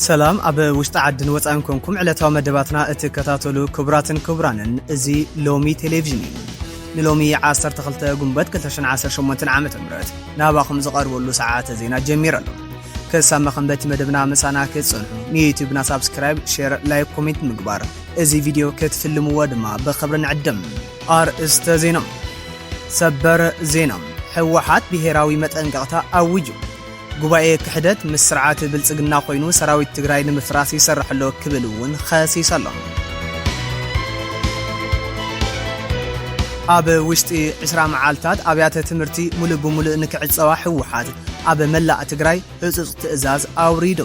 ሰላም፣ ኣብ ውሽጢ ዓድን ወፃእን ኮንኩም ዕለታዊ መደባትና እትከታተሉ ክቡራትን ክቡራንን፣ እዚ ሎሚ ቴሌቪዥን እዩ። ንሎሚ ዓሰርተ ክልተ ጉንበት ክልተ ሽሕን ዓሰርተ ሸሞንተን ዓመተ ምህረት ናባኹም ዝቐርበሉ ሰዓተ ዜና ጀሚሩ ኣሎ። ክሳብ መኸንበቲ መደብና ምሳና ክትጸንሑ ንዩቲዩብና ሳብስክራይብ፣ ሼር፣ ላይክ፣ ኮሜንት ምግባር፣ እዚ ቪድዮ ክትፍልምዎ ድማ ብኽብሪ ንዕድም። ኣርእስተ ዜና። ሰበር ዜና። ህወሓት ብሄራዊ መጠንቀቕታ ኣዊጁ። ጉባኤ ክሕደት ምስ ስርዓት ብልጽግና ኮይኑ ሰራዊት ትግራይ ንምፍራስ ይሰርሕ ኣሎ ክብል እውን ኸሲሱ ኣሎ። ኣብ ውሽጢ ዕስራ መዓልታት ኣብያተ ትምህርቲ ሙሉእ ብሙሉእ ንክዕጸዋ ህወሓት ኣብ መላእ ትግራይ ህጹጽ ትእዛዝ ኣውሪዱ።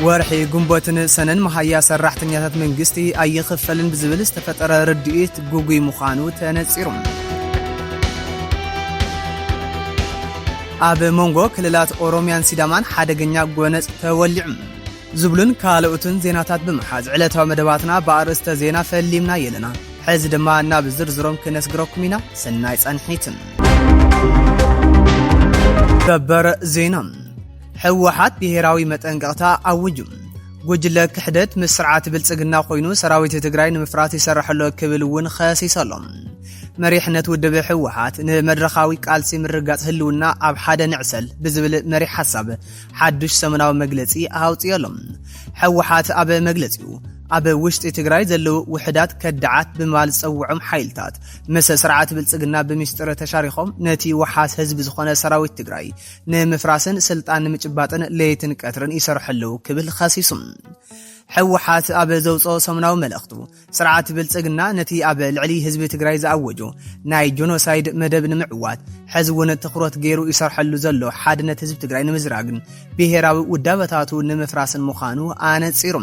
ወርሒ ጉንቦትን ሰነን መሃያ ሰራሕተኛታት መንግስቲ ኣይኽፈልን ብዝብል ዝተፈጠረ ርድኢት ጉጉይ ምዃኑ ተነጺሩ። ኣብ መንጎ ክልላት ኦሮሚያን ሲዳማን ሓደገኛ ጎነጽ ተወሊዑ። ዝብሉን ካልኦትን ዜናታት ብምሓዝ ዕለታዊ መደባትና ብኣርእስተ ዜና ፈሊምና የለና። ሕዚ ድማ ናብ ዝርዝሮም ክነስግረኩም ኢና። ሰናይ ጻንሒትን። ሰበር ዜና። ህወሓት ብሄራዊ መጠንቀቕታ ኣውጁ። ጉጅለ ክሕደት ምስ ስርዓት ብልጽግና ኮይኑ ሰራዊት ትግራይ ንምፍራስ ይሰርሕ ኣሎ ክብል እውን ኸሲሱ ኣሎ። መሪሕነት ውድብ ህወሓት ንመድረኻዊ ቃልሲ ምርጋጽ ህልውና ኣብ ሓደ ንዕሰል ብዝብል መሪሕ ሓሳብ ሓዱሽ ሰሙናዊ መግለጺ ኣውጺኡ ኣሎ። ህወሓት ኣብ መግለጺኡ ኣብ ውሽጢ ትግራይ ዘለዉ ውሕዳት ከዳዓት ብምባል ዝጸውዖም ሓይልታት ምስ ስርዓት ብልጽግና ብሚስጥር ተሻሪኾም ነቲ ወሓስ ህዝቢ ዝኾነ ሰራዊት ትግራይ ንምፍራስን ስልጣን ንምጭባጥን ለይትን ቀትርን ይሰርሑ ኣለዉ ክብል ኸሲሱ። ህወሓት ኣብ ዘውፅኦ ሰሙናዊ መልእኽቱ ስርዓት ብልጽግና ነቲ ኣብ ልዕሊ ህዝቢ ትግራይ ዝኣወጆ ናይ ጆኖሳይድ መደብ ንምዕዋት ሕዚ እውን ትኹረት ገይሩ ይሰርሐሉ ዘሎ ሓድነት ህዝቢ ትግራይ ንምዝራግን ብሄራዊ ውዳበታቱ ንምፍራስን ምዃኑ ኣነጺሩ።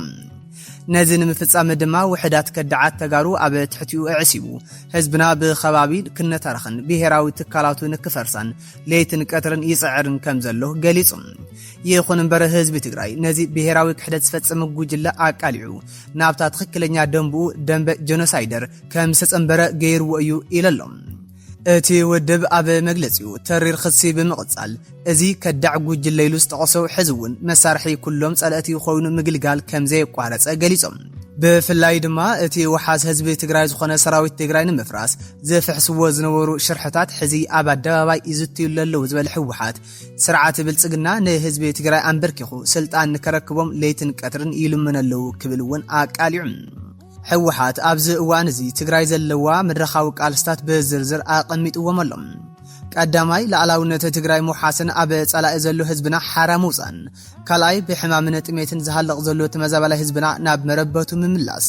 ነዚ ንምፍጻም ድማ ውሕዳት ከዳዓት ተጋሩ ኣብ ትሕቲኡ ኣዕሲቡ ህዝብና ብኸባቢ ክነታረኽን ብሄራዊ ትካላቱ ንክፈርሳን ለይትን ቀትርን ይጽዕርን ከም ዘሎ ገሊጹ። ይኹን እምበር ህዝቢ ትግራይ ነዚ ብሄራዊ ክሕደት ዝፈጸመ ጉጅለ ኣቃሊዑ ናብታ ትኽክለኛ ደንብኡ ደንበ ጀኖሳይደር ከም ዝተጸንበረ ገይርዎ እዩ ኢሉ ኣሎ። እቲ ውድብ ኣብ መግለጺኡ ተሪር ክሲ ብምቕጻል እዚ ከዳዕ ጉጅለ ኢሉ ዝጠቐሶ ሕዚ እውን መሳርሒ ኩሎም ጸላእቲ ኮይኑ ምግልጋል ከም ዘየቋረጸ ገሊጾም። ብፍላይ ድማ እቲ ወሓስ ህዝቢ ትግራይ ዝኾነ ሰራዊት ትግራይ ንምፍራስ ዝፍሕስዎ ዝነበሩ ሽርሕታት ሕዚ ኣብ ኣደባባይ ይዝትዩሉ ኣለዉ ዝበለ ህወሓት ስርዓት ብልጽግና ንህዝቢ ትግራይ ኣንበርኪኹ ስልጣን ንከረክቦም ለይትን ቀትርን ይልምኑ ኣለዉ ክብል እውን ኣቃሊዑ። ህወሓት ኣብዚ እዋን እዚ ትግራይ ዘለዋ መድረኻዊ ቃልስታት ብዝርዝር ኣቐሚጥዎም ኣሎ። ቀዳማይ፣ ላዕላውነት ትግራይ ምውሓስን ኣብ ጸላኢ ዘሎ ህዝብና ሓራ ምውፃን። ካልኣይ፣ ብሕማምን ጥሜትን ዝሃልቕ ዘሎ ተመዛባላይ ህዝብና ናብ መረበቱ ምምላስ።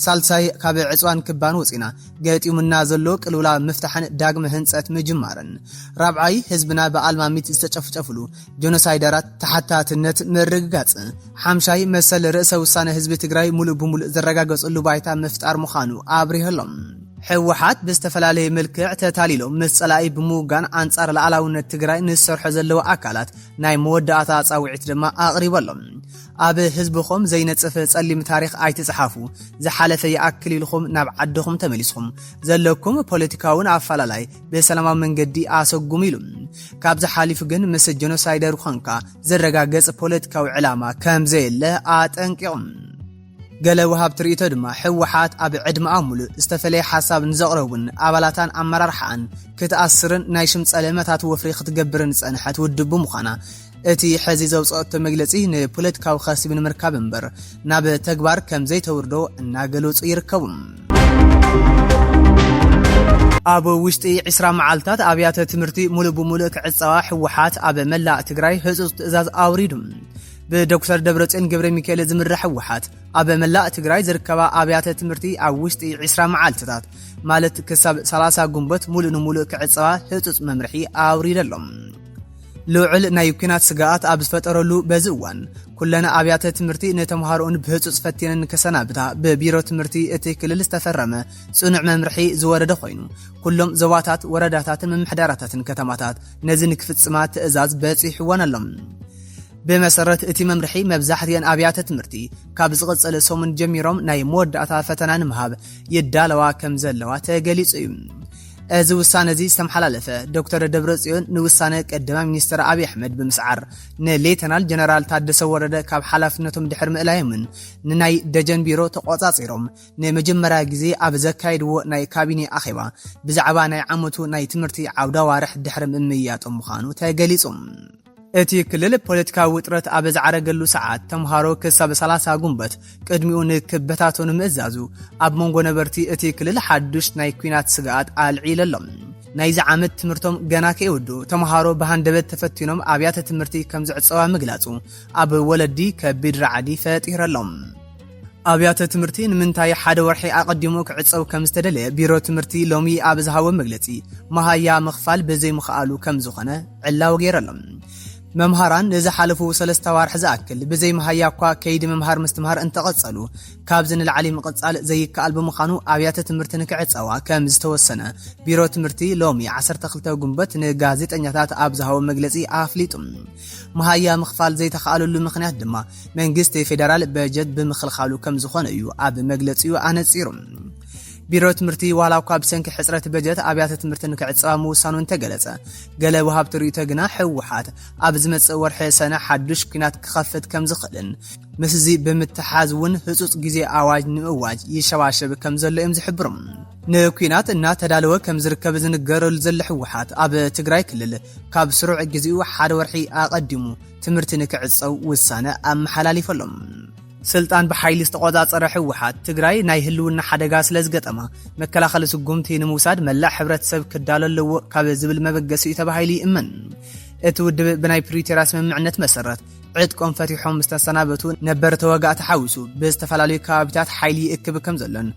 ሳልሳይ፣ ካብ ዕፅዋን ክባን ወፂና ገጢሙና ዘሎ ቅልውላ ምፍታሕን ዳግመ ህንፀት ምጅማርን። ራብዓይ፣ ህዝብና ብኣልማሚት ዝተጨፍጨፍሉ ጆኖሳይደራት ተሓታትነት ምርግጋጽ። ሓምሻይ፣ መሰል ርእሰ ውሳነ ህዝቢ ትግራይ ሙሉእ ብሙሉእ ዝረጋገጸሉ ባይታ ምፍጣር ምዃኑ ኣብሪሆሎም። ህወሓት ብዝተፈላለየ መልክዕ ተታሊሎም ምስ ጸላኢ ብምውጋን ኣንጻር ሉዓላውነት ትግራይ ንዝሰርሖ ዘለዉ ኣካላት ናይ መወዳእታ ጻውዒት ድማ ኣቕሪበሎም። ኣብ ህዝብኹም ዘይነጽፍ ጸሊም ታሪኽ ኣይትጽሓፉ፣ ዝሓለፈ ይኣክል ኢልኹም ናብ ዓድኹም ተመሊስኹም ዘለኩም ፖለቲካውን ኣፈላላይ ብሰላማዊ መንገዲ ኣሰጉሙ ኢሉ። ካብዚ ሓሊፉ ግን ምስ ጀኖሳይደር ኮንካ ዝረጋገጽ ፖለቲካዊ ዕላማ ከም ዘየለ ኣጠንቂቑ። ገለ ወሃብቲ ርእይቶ ድማ ህወሓት ኣብ ዕድመኣ ሙሉእ ዝተፈለየ ሓሳብ ንዘቕረቡን ኣባላታን ኣመራርሓኣን ክትኣስርን ናይ ሽም ጸለመታት ወፍሪ ክትገብርን ዝጸንሐት ውድብ ብምዃና እቲ ሕዚ ዘውፅኦቶ መግለፂ ንፖለቲካዊ ከስቢ ንምርካብ እምበር ናብ ተግባር ከም ዘይተውርዶ እናገለፁ ይርከቡ። ኣብ ውሽጢ ዕስራ መዓልታት ኣብያተ ትምህርቲ ሙሉእ ብሙሉእ ክዕፀዋ ህወሓት ኣብ መላእ ትግራይ ህፁፅ ትእዛዝ ኣውሪዱ። ብዶክተር ደብረፅዮን ገብረ ሚካኤል ዝምራሕ ህወሓት ኣብ መላእ ትግራይ ዝርከባ ኣብያተ ትምህርቲ ኣብ ውሽጢ ዕስራ መዓልትታት ማለት ክሳብ ሰላሳ ጉንበት ሙሉእ ንሙሉእ ክዕፀዋ ህፁፅ መምርሒ ኣውሪዱ ኣሎ። ልዑል ናይ ኲናት ስግኣት ኣብ ዝፈጠረሉ በዚ እዋን፣ ኩለን ኣብያተ ትምህርቲ ንተምሃሮኡን ብህጹጽ ፈቲነን ከሰናብታ ብቢሮ ትምህርቲ እቲ ክልል ዝተፈረመ ጽኑዕ መምርሒ ዝወረደ ኮይኑ፣ ኩሎም ዞባታት፣ ወረዳታትን ምምሕዳራታትን ከተማታት ነዚ ንክፍጽማ ትእዛዝ በጺሕወን ኣሎ። ብመሰረት እቲ መምርሒ፣ መብዛሕትኤን ኣብያተ ትምህርቲ ካብ ዝቕጽል ሰሙን ጀሚሮም ናይ መወዳእታ ፈተና ንምሃብ ይዳለዋ ከም ዘለዋ ተገሊጹ እዩ። እዚ ውሳነ እዚ ዝተመሓላለፈ ዶክተር ደብረጽዮን ንውሳነ ቀዳማይ ሚኒስትር ኣብይ ኣሕመድ ብምስዓር ንሌተናል ጀነራል ታደሰ ወረደ ካብ ሓላፍነቶም ድሕሪ ምእላዮምን ንናይ ደጀን ቢሮ ተቖጻጺሮም ንመጀመርያ ግዜ ኣብ ዘካየድዎ ናይ ካቢኔ ኣኼባ ብዛዕባ ናይ ዓመቱ ናይ ትምህርቲ ዓውደ ኣዋርሕ ድሕሪ ምምይያጦም ምዃኑ ተገሊጹ። እቲ ክልል ፖለቲካዊ ውጥረት ኣብ ዝዓረገሉ ሰዓት ተምሃሮ ክሳብ ሰላሳ ጉንበት ቅድሚኡ ንክበታተኑ ምእዛዙ ኣብ መንጎ ነበርቲ እቲ ክልል ሓዱሽ ናይ ኲናት ስግኣት ኣልዒሉ ኣሎ። ናይዚ ዓመት ትምህርቶም ገና ከይውዱ ተምሃሮ ብሃንደበት ተፈቲኖም ኣብያተ ትምህርቲ ከም ዝዕጸዋ ምግላጹ ኣብ ወለዲ ከቢድ ራዕዲ ፈጢሩ ኣሎ። ኣብያተ ትምህርቲ ንምንታይ ሓደ ወርሒ ኣቐዲሙ ክዕጸው ከም ዝተደለየ ቢሮ ትምህርቲ ሎሚ ኣብ ዝሃቦ መግለጺ መሃያ ምኽፋል ብዘይምኽኣሉ ከም ዝኾነ ዕላዊ ገይሩ ኣሎ። መምሃራን ንዝሓለፉ ሰለስተ ኣዋርሕ ዝኣክል ብዘይ መሃያ እኳ ከይዲ ምምሃር ምስትምሃር እንተቐጸሉ ካብዚ ንላዕሊ ምቕጻል ዘይከኣል ብምዃኑ ኣብያተ ትምህርቲ ንክዕጸዋ ከም ዝተወሰነ ቢሮ ትምህርቲ ሎሚ ዓሰርተ ክልተ ጉንበት ንጋዜጠኛታት ኣብ ዝሃቦ መግለጺ ኣፍሊጡ። መሃያ ምኽፋል ዘይተኻኣለሉ ምኽንያት ድማ መንግስቲ ፌደራል በጀት ብምኽልኻሉ ከም ዝኾነ እዩ ኣብ መግለጺኡ ኣነጺሩ። ቢሮ ትምህርቲ ዋላ እኳ ብሰንኪ ሕጽረት በጀት ኣብያተ ትምህርቲ ንክዕጸዋ ምውሳኑ እንተገለጸ፣ ገለ ወሃብቲ ርእይቶ ግና ህወሓት ኣብ ዝመጽእ ወርሒ ሰነ ሓዱሽ ኲናት ክኸፍት ከም ዝኽእልን ምስዚ ብምትሓዝ እውን ህጹጽ ግዜ ኣዋጅ ንምእዋጅ ይሸባሸብ ከም ዘሎ እዮም ዝሕብሩ። ንኲናት እናተዳለወ ከም ዝርከብ ዝንገረሉ ዘሎ ህወሓት ኣብ ትግራይ ክልል ካብ ስሩዕ ግዜኡ ሓደ ወርሒ ኣቐዲሙ ትምህርቲ ንክዕጸው ውሳነ ኣመሓላሊፈሎም። ስልጣን ብሓይሊ ዝተቆጻጸረ ህወሓት ትግራይ ናይ ህልውና ሓደጋ ስለ ዝገጠማ መከላኸሊ ስጉምቲ ንምውሳድ መላእ ሕብረተሰብ ክዳሎ ኣለዎ ካብ ዝብል መበገሲ እዩ ተባሂሉ ይእመን። እቲ ውድብ ብናይ ፕሪቶርያ ስምምዕነት መሰረት ዕጥቆም ፈቲሖም ዝተሰናበቱ ነበር ተዋጋእቲ ሓዊሱ ብዝተፈላለዩ ከባቢታት ሓይሊ ይእክብ ከም ዘሎን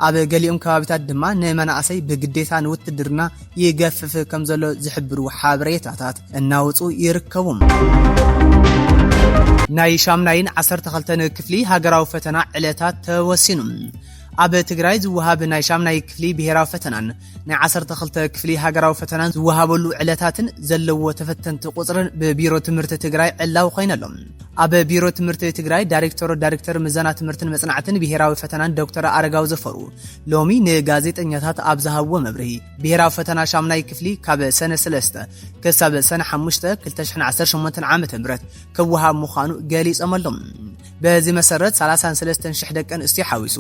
ኣብ ገሊኦም ከባቢታት ድማ ንመናእሰይ ብግዴታ ንውትድርና ይገፍፍ ከም ዘሎ ዝሕብሩ ሓበሬታታት እናወፁ ይርከቡ። ናይ ሻምናይን ዓሰርተ ክልተን ክፍሊ ሃገራዊ ፈተና ዕለታት ተወሲኑ። ኣብ ትግራይ ዝወሃብ ናይ ሻምናይ ክፍሊ ብሄራዊ ፈተናን ናይ ዓሰርተ ክልተ ክፍሊ ሃገራዊ ፈተናን ዝወሃበሉ ዕለታትን ዘለዎ ተፈተንቲ ቁፅርን ብቢሮ ትምህርቲ ትግራይ ዕላዊ ኮይነሎም። ኣብ ቢሮ ትምህርቲ ትግራይ ዳይሬክተር ዳይሬክተር ምዘና ትምህርትን መፅናዕትን ብሄራዊ ፈተናን ዶክተር ኣረጋዊ ዘፈሩ ሎሚ ንጋዜጠኛታት ኣብ ዝሃብዎ መብርሂ ብሄራዊ ፈተና ሻምናይ ክፍሊ ካብ ሰነ ሰለስተ ክሳብ ሰነ ሓሙሽተ ክልተ ሽሕን ዓሰርተ ሸሞንተን ዓመተ ምህረት ክወሃብ ምዃኑ ገሊጾም ኣለዉ። በዚ መሰረት ሰላሳን ሰለስተን ሽሕ ደቂ ኣንስትዮ ሓዊሱ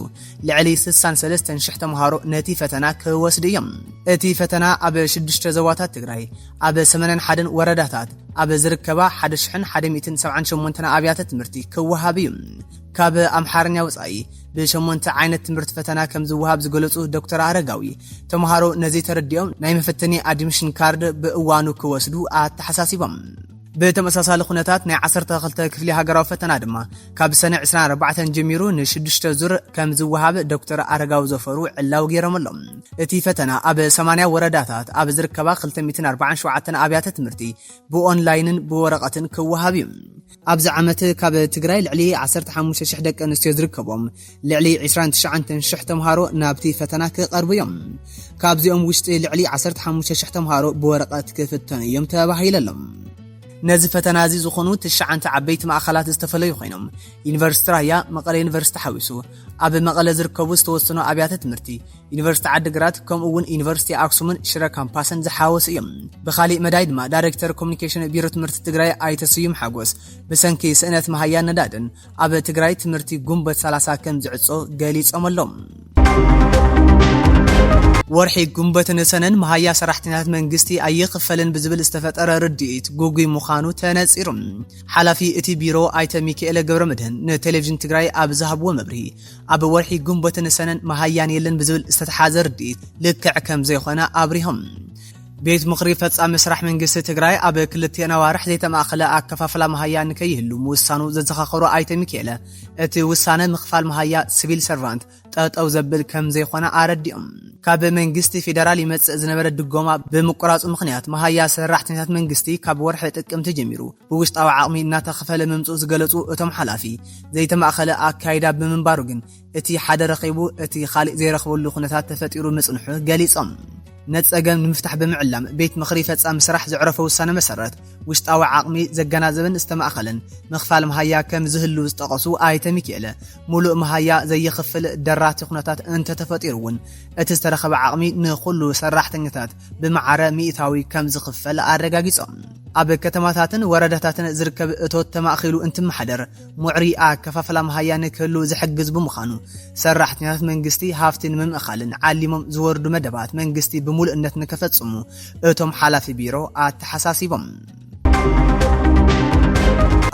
ልዕሊ ስሳን ሰለስተን ሽሕ ተምሃሮ ነቲ ፈተና ክወስዱ እዮም። እቲ ፈተና ኣብ ሽዱሽተ ዞባታት ትግራይ ኣብ ሰማንያን ሓደን ወረዳታት ኣብ ዝርከባ ሓደ ሽሕን ሓደ ሚእትን ሰብዓን ሸሞንተን ኣብያተ ትምህርቲ ክወሃብ እዩ። ካብ ኣምሓርኛ ወጻኢ ብሸሞንተ ዓይነት ትምህርቲ ፈተና ከም ዝወሃብ ዝገለጹ ዶክተር ኣረጋዊ፣ ተምሃሮ ነዚ ተረዲኦም ናይ መፈተኒ ኣድሚሽን ካርድ ብእዋኑ ክወስዱ ኣተሓሳሲቦም። ብተመሳሳሊ ኩነታት ናይ ዓሰርተ ክልተ ክፍሊ ሃገራዊ ፈተና ድማ ካብ ሰነ ዕስራን ኣርባዕተን ጀሚሩ ንሽዱሽተ ዙር ከም ዝወሃብ ዶክተር ኣረጋዊ ዘፈሩ ዕላዊ ገይሮም ኣለዉ። እቲ ፈተና ኣብ ሰማንያ ወረዳታት ኣብ ዝርከባ ክልተ ሚእትን ኣርባዓን ሸውዓተን ኣብያተ ትምህርቲ ብኦንላይንን ብወረቐትን ክወሃብ እዩ። ኣብዚ ዓመት ካብ ትግራይ ልዕሊ ዓሰርተ ሓሙሽተ ሽሕ ደቂ ኣንስትዮ ዝርከቦም ልዕሊ ዕስራን ትሽዓተን ሽሕ ተምሃሮ ናብቲ ፈተና ክቐርቡ እዮም። ካብዚኦም ውሽጢ ልዕሊ ዓሰርተ ሓሙሽተ ሽሕ ተምሃሮ ብወረቐት ክፍተኑ እዮም ተባሂሉ ኣሎ። ነዚ ፈተና እዚ ዝኾኑ ትሽዓተ ዓበይቲ ማእኸላት ዝተፈለዩ ኮይኖም፣ ዩኒቨርሲቲ ራያ፣ መቐለ ዩኒቨርሲቲ ሓዊሱ፣ ኣብ መቐለ ዝርከቡ ዝተወሰኑ ኣብያተ ትምህርቲ፣ ዩኒቨርሲቲ ዓዲግራት፣ ከምኡ እውን ዩኒቨርሲቲ ኣክሱምን ሽረ ካምፓስን ዝሓወሱ እዮም። ብኻሊእ መዳይ ድማ ዳይሬክተር ኮሚኒኬሽን ቢሮ ትምህርቲ ትግራይ ኣይተ ስዩም ሓጎስ ብሰንኪ ስእነት መሃያ ነዳድን ኣብ ትግራይ ትምህርቲ ጉንበት ሰላሳ ከም ዝዕጾ ገሊጾም ኣለዉ። ወርሒ ጉንበትን ሰነን መሃያ ሰራሕተኛታት መንግስቲ ኣይኽፈልን ብዝብል ዝተፈጠረ ርድኢት ጉጉይ ምዃኑ ተነጺሩ። ሓላፊ እቲ ቢሮ ኣይተ ሚካኤለ ገብረመድህን ንቴሌቪዥን ትግራይ ኣብ ዝሃብዎ መብርሂ፣ ኣብ ወርሒ ጉንበትን ሰነን መሃያን የለን ብዝብል ዝተተሓዘ ርድኢት ልክዕ ከም ዘይኾነ ኣብሪሆም። ቤት ምኽሪ ፈጻሚ ስራሕ መንግስቲ ትግራይ ኣብ ክልቲኣን ኣዋርሕ ዘይተማእኸለ ኣከፋፍላ መሃያ ንከይህሉ ምውሳኑ ዘዘኻኸሩ ኣይተ ሚካኤለ፣ እቲ ውሳነ ምኽፋል መሃያ ሲቪል ሰርቫንት ጠጠው ዘብል ከም ዘይኾነ ኣረዲኦም። ካብ መንግስቲ ፌደራል ይመጽእ ዝነበረ ድጎማ ብምቁራጹ ምኽንያት መሃያ ሰራሕተኛታት መንግስቲ ካብ ወርሒ ጥቅምቲ ጀሚሩ ብውሽጣዊ ዓቕሚ እናተኸፈለ ምምጽኡ ዝገለጹ እቶም ሓላፊ፣ ዘይተማእኸለ ኣካይዳ ብምንባሩ ግን እቲ ሓደ ረኺቡ እቲ ኻሊእ ዘይረኽበሉ ኩነታት ተፈጢሩ ምጽንሑ ገሊጾም። ነቲ ጸገም ንምፍታሕ ብምዕላም ቤት ምኽሪ ፈጻሚ ስራሕ ዘዕረፎ ውሳነ መሰረት፣ ውሽጣዊ ዓቕሚ ዘገናዘበን ዝተማእኸለን ምኽፋል መሃያ ከም ዝህሉ ዝጠቐሱ ኣይተ ሚኪኤለ፣ ሙሉእ መሃያ ዘይኽፍል ደራቲ ኩነታት እንተተፈጢሩ እውን፣ እቲ ዝተረኸበ ዓቕሚ ንኹሉ ሰራሕተኛታት ብማዕረ ሚእታዊ ከም ዝኽፈል ኣረጋጊጾም። ኣብ ከተማታትን ወረዳታትን ዝርከብ እቶት ተማእኺሉ እንትመሓደር፣ ምዕሩይ ኣከፋፍላ መሃያ ንክህሉ ዝሕግዝ ብምዃኑ፣ ሰራሕተኛታት መንግስቲ ሃፍቲ ንምምእኻልን ዓሊሞም ዝወርዱ መደባት መንግስቲ ብምሉእነት ንክፈጽሙ እቶም ሓላፊ ቢሮ ኣተሓሳሲቦም።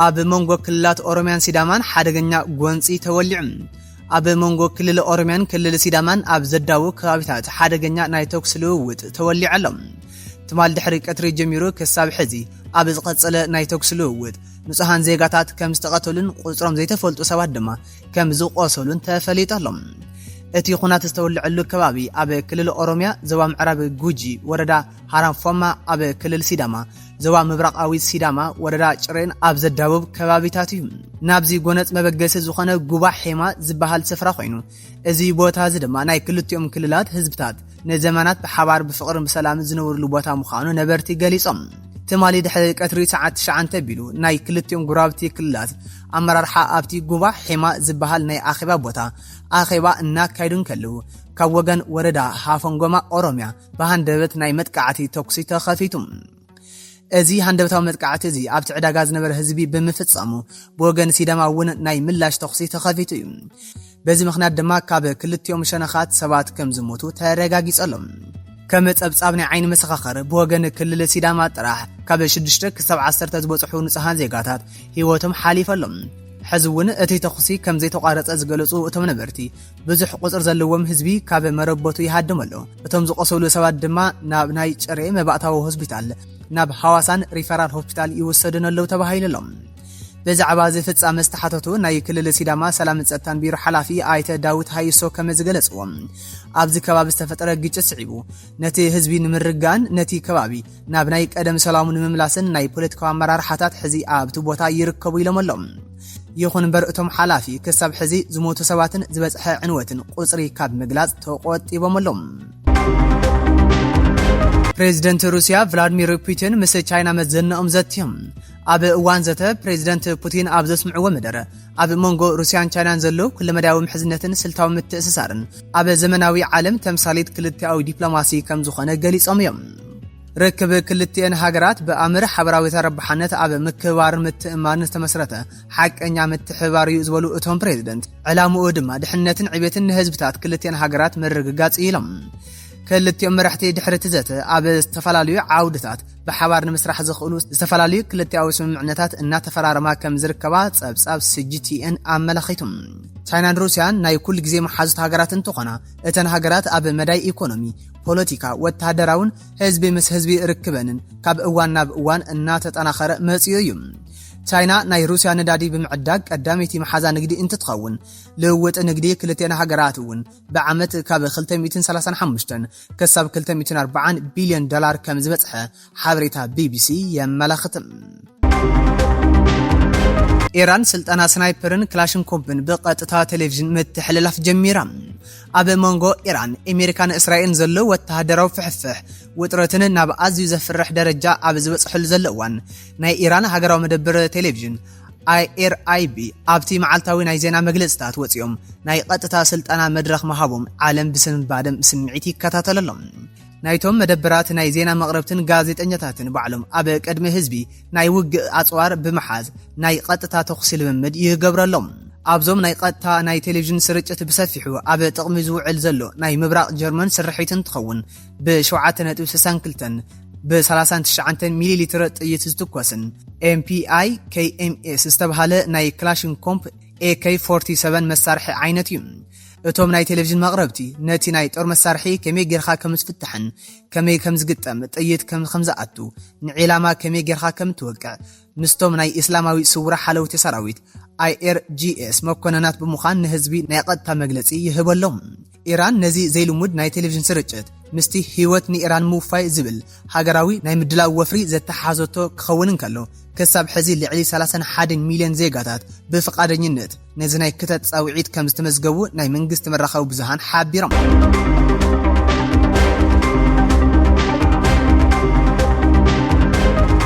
ኣብ መንጎ ክልላት ኦሮሚያን ሲዳማን ሓደገኛ ጎንጺ ተወሊዑ። ኣብ መንጎ ክልል ኦሮሚያን ክልል ሲዳማን ኣብ ዘዳዉ ከባቢታት ሓደገኛ ናይ ተኩሲ ልውውጥ ተወሊዑ ኣሎ። ትማል ድሕሪ ቀትሪ ጀሚሩ ክሳብ ሕዚ ኣብ ዝቐጸለ ናይ ተኩሲ ልውውጥ ንጹሃን ዜጋታት ከም ዝተቐተሉን ቁጽሮም ዘይተፈልጡ ሰባት ድማ ከም ዝቆሰሉን ተፈሊጡ ኣሎ። እቲ ኩናት ዝተወልዐሉ ከባቢ ኣብ ክልል ኦሮሚያ ዞባ ምዕራብ ጉጂ ወረዳ ሃራንፎማ፣ ኣብ ክልል ሲዳማ ዞባ ምብራቓዊ ሲዳማ ወረዳ ጭሬን ኣብ ዘዳውብ ከባቢታት እዩ። ናብዚ ጎነጽ መበገሲ ዝኾነ ጉባ ሔማ ዝበሃል ስፍራ ኮይኑ፣ እዚ ቦታ እዚ ድማ ናይ ክልቲኦም ክልላት ህዝብታት ንዘመናት ብሓባር ብፍቕርን ብሰላምን ዝነብርሉ ቦታ ምዃኑ ነበርቲ ገሊጾም። ትማሊ ድሕሪ ቀትሪ ሰዓት ትሽዓተ ቢሉ ናይ ክልቲኦም ጉራብቲ ክልላት ኣመራርሓ ኣብቲ ጉባ ሔማ ዝበሃል ናይ ኣኼባ ቦታ ኣኼባ እናካየዱ እንከለዉ፣ ካብ ወገን ወረዳ ሃፈንጎማ ኦሮሚያ ብሃንደበት ናይ መጥቃዕቲ ተኩሲ ተኸፊቱ። እዚ ሃንደበታዊ መጥቃዕቲ እዚ ኣብቲ ዕዳጋ ዝነበረ ህዝቢ ብምፍጻሙ፣ ብወገን ሲዳማ እውን ናይ ምላሽ ተኹሲ ተኸፊቱ እዩ። በዚ ምኽንያት ድማ ካብ ክልቲኦም ሸነኻት ሰባት ከም ዝሞቱ ተረጋጊጸሎም። ከም ጸብጻብ ናይ ዓይኒ መሰኻኽር፣ ብወገን ክልል ሲዳማ ጥራሕ ካብ ሽዱሽተ ክሳብ ዓሰርተ ዝበጽሑ ንጹሃን ዜጋታት ህይወቶም ሓሊፈሎም። ሕዚ እውን እቲ ተኹሲ ከም ዘይተቋረጸ ዝገለጹ እቶም ነበርቲ፣ ብዙሕ ቁጽሪ ዘለዎም ህዝቢ ካብ መረበቱ ይሃድም ኣሎ። እቶም ዝቆሰሉ ሰባት ድማ ናብ ናይ ጭሬ መባእታዊ ሆስፒታል፣ ናብ ሃዋሳን ሪፈራል ሆስፒታል ይውሰዱን ኣለዉ ተባሂሉ ኣሎ። ብዛዕባ እዚ ፍጻመ ዝተሓተቱ ናይ ክልል ሲዳማ ሰላምን ጸጥታን ቢሮ ሓላፊ ኣይተ ዳዊት ሃይሶ ከም ዝገለጽዎ፣ ኣብዚ ከባቢ ዝተፈጠረ ግጭት ስዒቡ ነቲ ህዝቢ ንምርጋን ነቲ ከባቢ ናብ ናይ ቀደም ሰላሙ ንምምላስን ናይ ፖለቲካዊ ኣመራርሓታት ሕዚ ኣብቲ ቦታ ይርከቡ ኢሎም ኣለዉ። ይኹን እምበር እቶም ሓላፊ ክሳብ ሕዚ ዝሞቱ ሰባትን ዝበጽሐ ዕንወትን ቁጽሪ ካብ ምግላጽ ተቖጢቦም ኣለዉ። ፕሬዚደንት ሩስያ ቭላድሚር ፑቲን ምስ ቻይና መዘነኦም ዘትዮም። ኣብ እዋን ዘተ ፕሬዚደንት ፑቲን ኣብ ዘስምዕዎ መደረ፣ ኣብ መንጎ ሩስያን ቻይናን ዘሎ ኩለመዳያዊ ምሕዝነትን ስልታዊ ምትእስሳርን ኣብ ዘመናዊ ዓለም ተምሳሌት ክልቲኣዊ ዲፕሎማሲ ከም ዝኾነ ገሊጾም እዮም። ርክብ ክልቲኤን ሃገራት ብኣምር ሓበራዊ ተረባሕነት ኣብ ምክብባርን ምትእምማርን ዝተመስረተ ሓቀኛ ምትሕብባር እዩ ዝበሉ እቶም ፕሬዚደንት፣ ዕላምኡ ድማ ድሕነትን ዕቤትን ንህዝብታት ክልቲኤን ሃገራት ምርግጋጽ እዩ ኢሎም። ክልቲኦም መራሕቲ ድሕሪ እቲ ዘተ ኣብ ዝተፈላለዩ ዓውድታት ብሓባር ንምስራሕ ዘኽእሉ ዝተፈላለዩ ክልቲኣዊ ስምምዕነታት እናተፈራረማ ከም ዝርከባ ጸብጻብ ሲ ጂ ቲ ኤን ኣመላኺቱ። ቻይናን ሩስያን ናይ ኩሉ ግዜ መሓዙት ሃገራት እንትኾና፣ እተን ሃገራት ኣብ መዳይ ኢኮኖሚ፣ ፖለቲካ፣ ወተሃደራውን ህዝቢ ምስ ህዝቢ ርክበንን ካብ እዋን ናብ እዋን እናተጠናኸረ መጺኡ እዩ። ቻይና ናይ ሩስያ ነዳዲ ብምዕዳግ ቀዳመይቲ መሓዛ ንግዲ እንትትኸውን፣ ልውውጥ ንግዲ ክልቲኤን ሃገራት እውን ብዓመት ካብ ክልተ ሚእትን ሰላሳን ሓሙሽተን ክሳብ ክልተ ሚእትን ኣርባዓን ቢልዮን ዶላር ከም ዝበጽሐ ሓበሬታ ቢ ቢ ሲ የመላኽት። ኢራን ስልጠና ስናይፐርን ክላሽንኮቭን ብቐጥታ ቴሌቪዥን ምትሕልላፍ ጀሚራ። ኣብ መንጎ ኢራን፣ ኣሜሪካን እስራኤልን ዘሎ ወተሃደራዊ ፍሕፍሕ ውጥረትን ናብ ኣዝዩ ዘፍርሕ ደረጃ ኣብ ዝበጽሐሉ ዘሎ እዋን፣ ናይ ኢራን ሃገራዊ መደብር ቴሌቪዥን ኣይ ኤር ኣይ ቢ ኣብቲ መዓልታዊ ናይ ዜና መግለጽታት ወጺኦም ናይ ቀጥታ ስልጠና መድረኽ ምሃቦም ዓለም ብስንባደን ስምዒት ይከታተሎ ኣሎ። ናይቶም መደበራት ናይ ዜና መቕረብትን ጋዜጠኛታትን ባዕሎም ኣብ ቅድሚ ህዝቢ ናይ ውግእ ኣጽዋር ብምሓዝ ናይ ቀጥታ ተኹሲ ልምምድ ይገብረሎም። ኣብዞም ናይ ቀጥታ ናይ ቴሌቪዥን ስርጭት ብሰፊሑ ኣብ ጥቕሚ ዝውዕል ዘሎ ናይ ምብራቕ ጀርመን ስርሒት እንትኸውን፣ ብ ሸውዓተ ነጥቢ ስሳን ክልተን ብ ሰላሳን ትሽዓተን ሚሊ ሊትር ጥይት ዝትኮስን ኤም ፒ ኣይ ኬይ ኤም ኤስ ዝተብሃለ ናይ ክላሽንኮቭ ኤ ኬ ፎርቲ ሰቨን መሳርሒ ዓይነት እዩ። እቶም ናይ ቴሌቪዥን መቕረብቲ ነቲ ናይ ጦር መሳርሒ ከመይ ጌርካ ከም ዝፍታሕን ከመይ ከም ዝግጠም፣ ጥይት ከም ከም ዝኣቱ፣ ንዒላማ ከመይ ጌርካ ከም ትወቅዕ፣ ምስቶም ናይ እስላማዊ ስውራ ሓለውቲ ሰራዊት ኣይ ኤር ጂ ኤስ መኮነናት ብምዃን ንህዝቢ ናይ ቀጥታ መግለጺ ይህበሎም። ኢራን ነዚ ዘይልሙድ ናይ ቴሌቪዥን ስርጭት ምስቲ ህይወት ንኢራን ምውፋይ ዝብል ሃገራዊ ናይ ምድላው ወፍሪ ዘተሓዘቶ ክኸውን እንከሎ፣ ክሳብ ሕዚ ልዕሊ ሰላሳን ሓደን ሚልዮን ዜጋታት ብፍቓደኝነት ነዚ ናይ ክተት ጻውዒት ከም ዝተመዝገቡ ናይ መንግስቲ መራኸቢ ብዙሃን ሓቢሮም።